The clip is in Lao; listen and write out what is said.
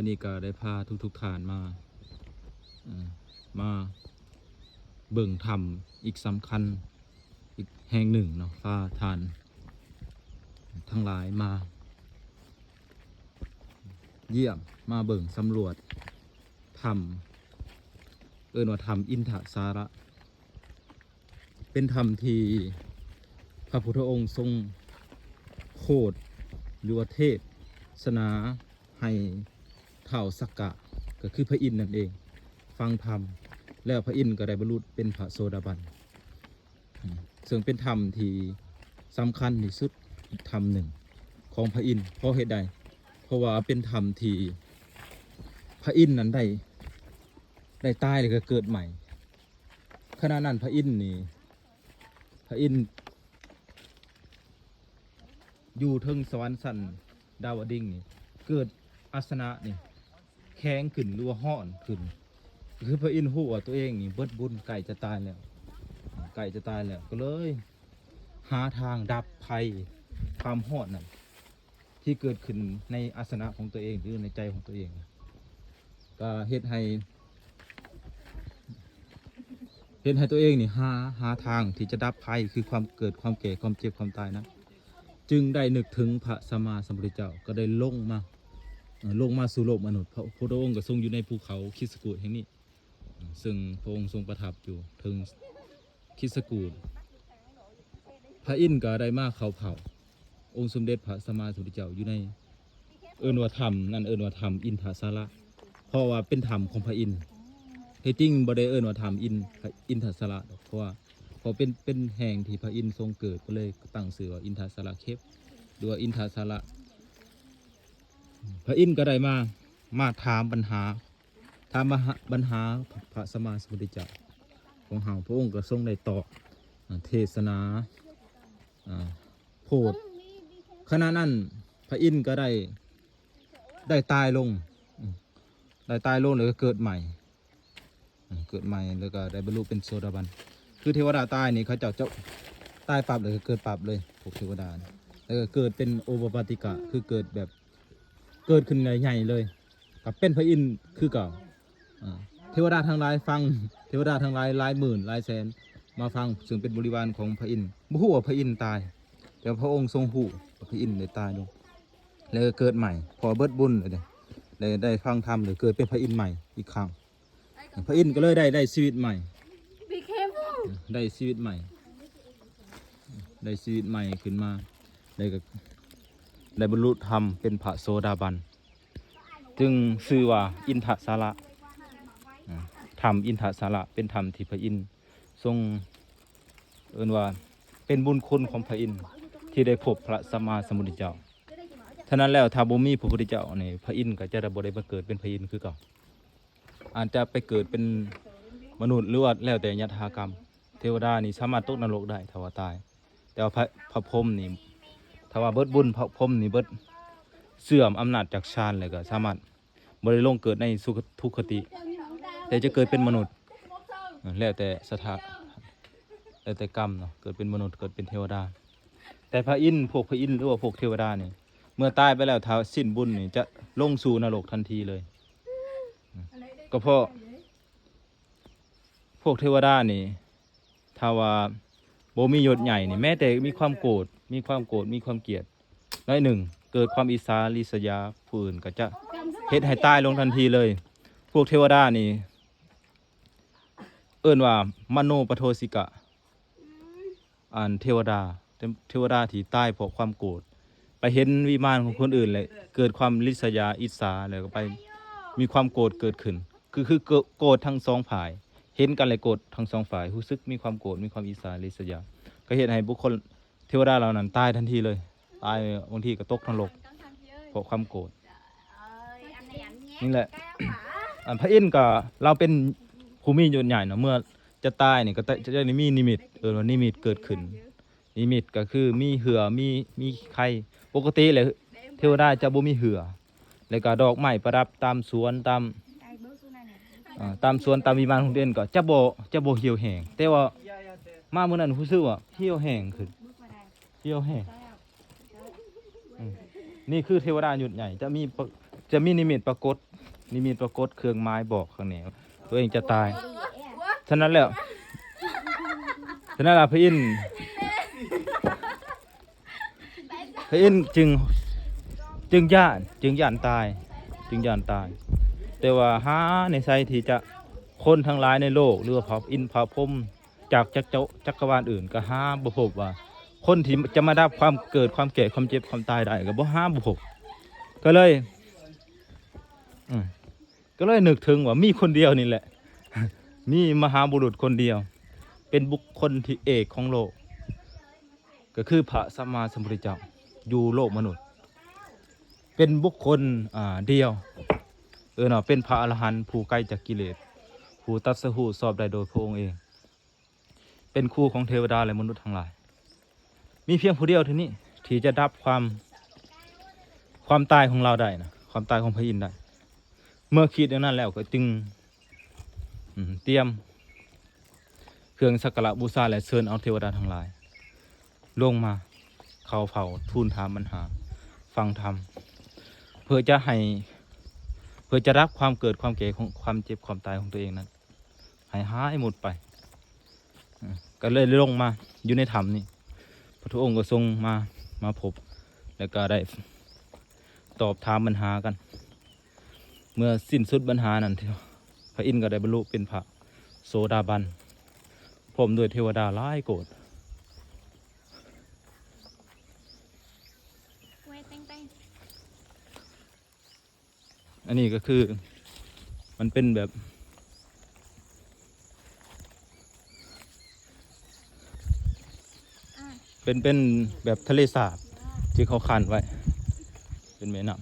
ວັນນີ້ກໍໄດ້ພາທຸກໆທ່ານມາ ເອີ ມາເບິ່ງຖ້ຳອີກສຳຄັນອີກແຫ່ງໜຶ່ງເນາະ, ພາທ່ານທັງຫຼາຍມາຢ້ຽມ ມາເບິ່ງສຳຫຼວດຖ້ຳ ເອີ້ນວ່າຖ້ຳອິນທະສາລະ. ເປັນຖ້ຳທີ່ພະພຸດທະອົງຊົງໂຄດ ຫຼືວ່າເທດສະໜາໃຫ້ທ້າວສັກກະ ກໍຄືພະອິນນັ້ນເອງ ຟັງທຳ ແລ້ວພະອິນກໍໄດ້ບັນລຸເປັນພະໂສດາບັນ ເຊິ່ງເປັນຖ້ຳທີ່ສຳຄັນທີ່ສຸດອີກຖ້ຳໜຶ່ງຂອງພະອິນ. ເພາະເຫດໃດ? ເພາະວ່າເປັນຖ້ຳທີ່ພະອິນນັ້ນໄດ້ ໄດ້ຕາຍແລ້ວກໍເກີດໃໝ່. ຂະນະນັ້ນພະອິນນີ້ ພະອິນຢູ່ເທິງສະຫວັນຊັ້ນດາວະດິງນີ້ ເກີດອາສະນະນີ້ແຂງຂຶ້ນ ຫຼືວ່າຮ້ອນຂຶ້ນ ຄືພະອິນຮູ້ວ່າຕົວເອງນີ້ເບິດບຸນ ໃກ້ຈະຕາຍແລ້ວ ໃກ້ຈະຕາຍແລ້ວ ກໍເລີຍຫາທາງດັບໄພຄວາມຮ້ອນນັ້ນ ທີ່ເກີດຂຶ້ນໃນອາສະນະຂອງຕົວເອງ ຫຼືໃນໃຈຂອງຕົວເອງ ກໍເຮັດໃຫ້ ເຮັດໃຫ້ຕົວເອງນີ້ຫາ ຫາທາງທີ່ຈະດັບໄພ ຄືຄວາມເກີດ ຄວາມແກ່ ຄວາມເຈັບ ຄວາມຕາຍນັ້ນ ຈຶ່ງໄດ້ນຶກເຖິງພະສຳມາສຳພຸດທະເຈົ້າ ກໍໄດ້ລົງມາ ເອີ ລົງມາສູ່ໂລກມະນຸດ. ພະພຸດທະອົງກໍຊົງຢູ່ໃນພູເຂົາຄິດສະກູດແຫ່ງນີ້ ເຊິ່ງພະອົງຊົງປະທັບຢູ່ເທິງ ຄິດສະກູດ ພະອິນກໍໄດ້ມາເຂົ້າເຝົ້າອົງສົມເດັດພະສຳມາສຳພຸດທະເຈົ້າຢູ່ໃນ ເອີ້ນວ່າຖ້ຳນັ້ນ ເອີ້ນວ່າຖ້ຳອິນທະສາລະ ເພາະວ່າເປັນຖ້ຳຂອງພະອິນ. ແທ້ຈິງບໍ່ໄດ້ເອີ້ນວ່າຖ້ຳອິນ ອິນທະສາລະດອກ ເພາະວ່າ ເພາະເປັນ ເປັນແຫ່ງທີ່ພະອິນຊົງເກີດ ກໍເລີຍຕັ້ງຊື່ວ່າອິນທະສາລະເຄບ ຫຼືວ່າອິນທະສາລະ. ພະອິນກໍໄດ້ມາ ມາຖາມບັນຫາ ຖາມບັນຫາ ບັນຫາພະສຳມາສຳພຸດທະເຈົ້າຂອງເຮົາ. ພະອົງກໍຊົງໄດ້ຕອບ ອາ ເທດສະໜາ ອາ ໂພດ. ຂະນະນັ້ນພະອິນກໍໄດ້ ໄດ້ຕາຍລົງ ອາ ໄດ້ຕາຍລົງ ແລ້ວກໍເກີດໃໝ່ ອາ ເກີດໃໝ່ ແລ້ວກໍໄດ້ບັນລຸເປັນໂສດາບັນ. ຄືເທວະດາຕາຍນີ້ ເຂົາເຈົ້າຈະຕາຍປັບ ແລ້ວກໍເກີດປັບເລີຍ ພວກເທວະດາ ແລ້ວກໍເກີດເປັນໂອປະປາຕິກະ ຄືເກີດແບບ ເກີດຂຶ້ນໃຫຍ່ໆເລີຍ ກໍເປັນພະອິນຄືເກົ່າ. ອາ ເທວະດາທັງຫຼາຍຟັງ ເທວະດາທັງຫຼາຍ ຫຼາຍໝື່ນຫຼາຍແສນມາຟັງ ເຊິ່ງເປັນບໍລິວານຂອງພະອິນ ບໍ່ຮູ້ວ່າພະອິນຕາຍ ແຕ່ພະອົງຊົງຮູ້ວ່າພະອິນໄດ້ຕາຍລົງ ແລ້ວກໍເກີດໃໝ່ ເພາະວ່າເບິດບຸນແລ້ວເດ້ ໄດ້ ໄດ້ຟັງທຳ ແລ້ວເກີດເປັນພະອິນໃໝ່ອີກຄັ້ງ. ພະອິນກໍເລີຍໄດ້ ໄດ້ຊີວິດໃໝ່ Be careful. ໄດ້ຊີວິດໃໝ່ ໄດ້ຊີວິດໃໝ່ຂຶ້ນມາ ແລ້ວກໍໄດ້ບັນລຸທຳເປັນພະໂສດາບັນ ຈຶ່ງຊື່ວ່າອິນທະສາລະ ອາ ຖ້ຳອິນທະສາລະ ເປັນຖ້ຳທີ່ພະອິນຊົງ ເອີ້ນວ່າເປັນບຸນຄຸນຂອງພະອິນທີ່ໄດ້ພົບພະສຳມາສຳພຸດທະເຈົ້າ. ສະນັ້ນແລ້ວ ຖ້າບໍ່ມີພະພຸດທະເຈົ້ານີ້ ພະອິນກໍຈະໄດ້ ບໍ່ໄດ້ມາເກີດເປັນພະອິນຄືເກົ່າ ອາດຈະໄປເກີດເປັນມະນຸດ ຫຼືວ່າແລ້ວແຕ່ຍະຖາກຳ. ເທວະດານີ້ສາມາດຕົກນະລົກໄດ້ຖ້າວ່າຕາຍ ແຕ່ວ່າພະ ພະພົມນີ້ ຖ້າວ່າເບິດບຸນ ພະພົມນີ້ເບິດ ເສື່ອມອຳນາດຈາກຊານ ແລ້ວກໍສາມາດບໍ່ໄດ້ລົງເກີດໃນສຸຄະ ທຸກຄະຕິ ແຕ່ຈະເກີດເປັນມະນຸດ ແລ້ວແຕ່ສະຖາ ແລ້ວແຕ່ກຳເນາະ ເກີດເປັນມະນຸດ ເກີດເປັນເທວະດາ. ແຕ່ພະອິນ ພວກພະອິນ ຫຼືວ່າພວກເທວະດານີ້ ເມື່ອຕາຍໄປແລ້ວ ຖ້າສິ້ນບຸນນີ້ຈະລົງສູ່ນະລົກທັນທີເລີຍ. ກໍເພາະພວກເທວະດານີ້ ຖ້າວ່າບໍ່ມີຍົດໃຫຍ່ນີ້ ແມ້ແຕ່ມີຄວາມໂກດ ມີຄວາມໂກດ ມີຄວາມກຽດໜ້ອຍໜຶ່ງ ເກີດຄວາມອິດສາລິດສະຢາຜູ້ອື່ນ ກໍຈະເຮັດໃຫ້ຕາຍລົງທັນທີເລີຍ. ພວກເທວະດານີ້ ເອີ້ນວ່າມະໂນປະໂທສິກະ ອັນເທວະດາ ເທວະດາທີ່ຕາຍເພາະຄວາມໂກດ ໄປເຫັນວິມານຂອງຄົນອື່ນ ແລະເກີດຄວາມລິດສະຢາອິດສາ ແລ້ວກໍໄປມີຄວາມໂກດເກີດຂຶ້ນ ຄື ຄືໂກດທັງສອງຝ່າຍ ເຫັນກັນແລ້ວໂກດທັງສອງຝ່າຍ ຮູ້ສຶກມີຄວາມໂກດ ມີຄວາມອິດສາລິດສະຢາ ກໍເຮັດໃຫ້ບຸກຄົນ ເທວະດາເຫຼົ່ານັ້ນຕາຍທັນທີເລີຍ ຕາຍ ບາງທີກໍຕົກນະລົກເພາະຄວາມໂກດ. ນີ້ແຫຼະ ອັນພະອິນກໍລາວເປັນຜູ້ມີຍົດໃຫຍ່ເນາະ ເມື່ອຈະຕາຍນີ້ກໍຈະ ຈະໄດ້ມີນິມິດ ເອີ້ນວ່ານິມິດເກີດຂຶ້ນ. ນິມິດກໍຄືມີເຮືອ ມີ ມີໄຄ ປົກກະຕິແລ້ວເທວະດາຈະບໍ່ມີເຮືອ ແລ້ວກໍດອກໄມ້ປະດັບຕາມສວນ ຕາມ ເອີ ຕາມສວນ ຕາມວິມານຂອງຕົວເອງກໍຈະບໍ່ ຈະບໍ່ຫ່ຽວແຫ້ງ ແຕ່ວ່າມາມື້ນັ້ນຮູ້ສຶກວ່າຫ່ຽວແຫ້ງຂຶ້ນ ຫ່ຽວແຫ້ງ. ອືມ ນີ້ຄືເທວະດາຍຸດໃຫຍ່ ຈະມີ ຈະມີນິມິດປາກົດ ນິມິດປາກົດເຄື່ອງໝາຍບອກຂ້າງໜ້າ ຕົວເອງຈະຕາຍ. ສະນັ້ນແລ້ວ ສະນັ້ນລະພະອິນ ພະອິນຈຶ່ງ ຈຶ່ງຢ້ານ ຈຶ່ງຢ້ານຕາຍ ຈຶ່ງຢ້ານຕາຍ. ແຕ່ວ່າຫາໃນໄສທີ່ຈະ ຄົນທັງຫຼາຍໃນໂລກ ຫຼືວ່າພະອິນພະພົມ ຈາກຈັກເຈົ້າ ຈັກກະວານອື່ນກໍຫາບໍ່ພົບວ່າ ຄົນທີ່ຈະມາດັບຄວາມເກີດ ຄວາມແກ່ ຄວາມເຈັບ ຄວາມຕາຍໄດ້ ກໍບໍ່ ຫາບໍ່ພົບ. ກໍເລີຍ ອືມ ກໍເລີຍນຶກເຖິງວ່າມີຄົນດຽວນີ້ແຫຼະ ມີມະຫາບຸລຸດຄົນດຽວ ເປັນບຸກຄົນທີ່ເອກຂອງໂລກ ກໍຄືພະສຳມາສຳພຸດທະເຈົ້າຢູ່ໂລກມະນຸດ ເປັນບຸກຄົນ ອ່າ ດຽວ ເອີ້ນວ່າເປັນພະອະລະຫັນຜູ້ໄກຈາກກິເລດ ຜູ້ຕັດສະຮູ້ຊອບໄດ້ໂດຍພະອົງເອງ ເປັນຄູຂອງເທວະດາ ແລະ ມະນຸດທັງຫຼາຍ. ມີພຽງຜູ້ດຽວເທົ່ານີ້ທີ່ຈະດັບຄວາມ ຄວາມຕາຍຂອງລາວໄດ້ນະ ຄວາມຕາຍຂອງພະອິນໄດ້. ເມື່ອຄິດແນວນັ້ນແລ້ວກໍຈຶ່ງ ອືມ ຕຽມເຄື່ອງສັກກາລະບູຊາ ແລະ ເຊີນເອົາເທວະດາທັງຫຼາຍລົງມາເຂົ້າເຝົ້າທູນຖາມບັນຫາ ຟັງທຳ ເພື່ອຈະໃຫ້ ເພື່ອຈະດັບຄວາມເກີດ ຄວາມແກ່ ຂອງ ຄວາມເຈັບ ຄວາມຕາຍຂອງຕົວເອງນັ້ນ ໃຫ້ຫາຍໝົດໄປ. ເອີ ກໍເລີຍລົງມາຢູ່ໃນຖ້ຳນີ້ ພະພຸດທະອົງກໍຊົງມາ ມາພົບ ແລ້ວກໍໄດ້ຕອບຖາມບັນຫາກັນ. ເມື່ອສິ້ນສຸດບັນຫານັ້ນ ພະອິນກໍໄດ້ບັນລຸເປັນພະໂສດາບັນ ພ້ອມດ້ວຍເທວະດາຫຼາຍໂກດ. ອັນນີ້ກໍຄືມັນເປັນແບບ ເປັນ ເປັນແບບທະເລສາບທີ່ເຂົາຂັ້ນໄວ້ ເປັນແມ່ນ້ຳ.